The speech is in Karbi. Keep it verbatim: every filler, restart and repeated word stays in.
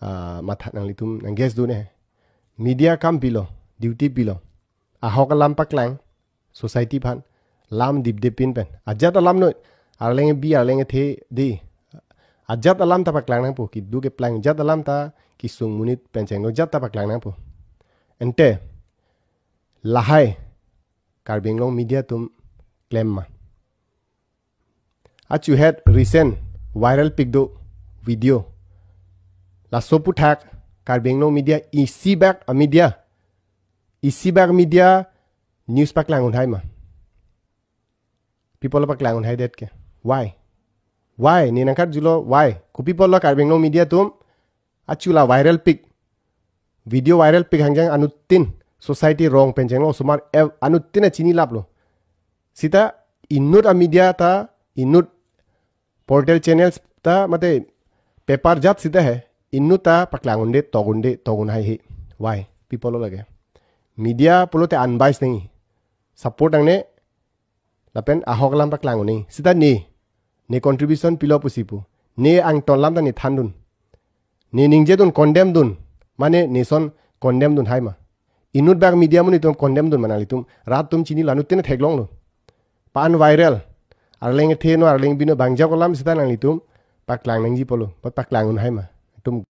ah, matha nanglitum nang guess dun eh. Media kam pilo, duty pilo. Ahok alam paklang, society aphan, lam dipde pin pen. Ajat alam noi, arleng bi, arleng the di. Ajat alam ta paklang nangpo, kedo keplang ajat alam ta kesung monit pen chengno ajat ta paklang nangpo. Ante, lahai, Karbi Anglong media atum klem ma. Achu het recent viral pik do video. Laso aputhak Karbi Anglong media isi bak a media. Isi bak media news paklang un hai ma. Pi apotlo paklang un hai det ke. Why? Why? Ne nangkarjulo why? Kopi apotlo Karbi Anglong media atum achu la viral pik. Video viral pik hangjang anuttin society rong pen chengno osomar ev-, anuttin achini laplo. Sita inut a media ta, inut portal channels ta, mate paper jat sita he, inut ta paklang unde, tok unde, tok un hai he. Why? Pi apotlo lake. Media pulote unbiased nangji. Support nangne, lapen ahok alam paklang un nangji. Sita ne, ne contribution pilo pusi pu. Ne angton alam ta ne than dun. Ne ningje dun, condemn dun. Mane ne son condemn dun hai ma. Inut bak media amonit atum condemn dun ma nanglitum. Rat atum chinilo, anuttin theklonglo. Pa-an viral. Arleng the no, arleng bi no, bang jak alam sita nanglitum paklang nangji apotlo. But paklang un hai ma. Itum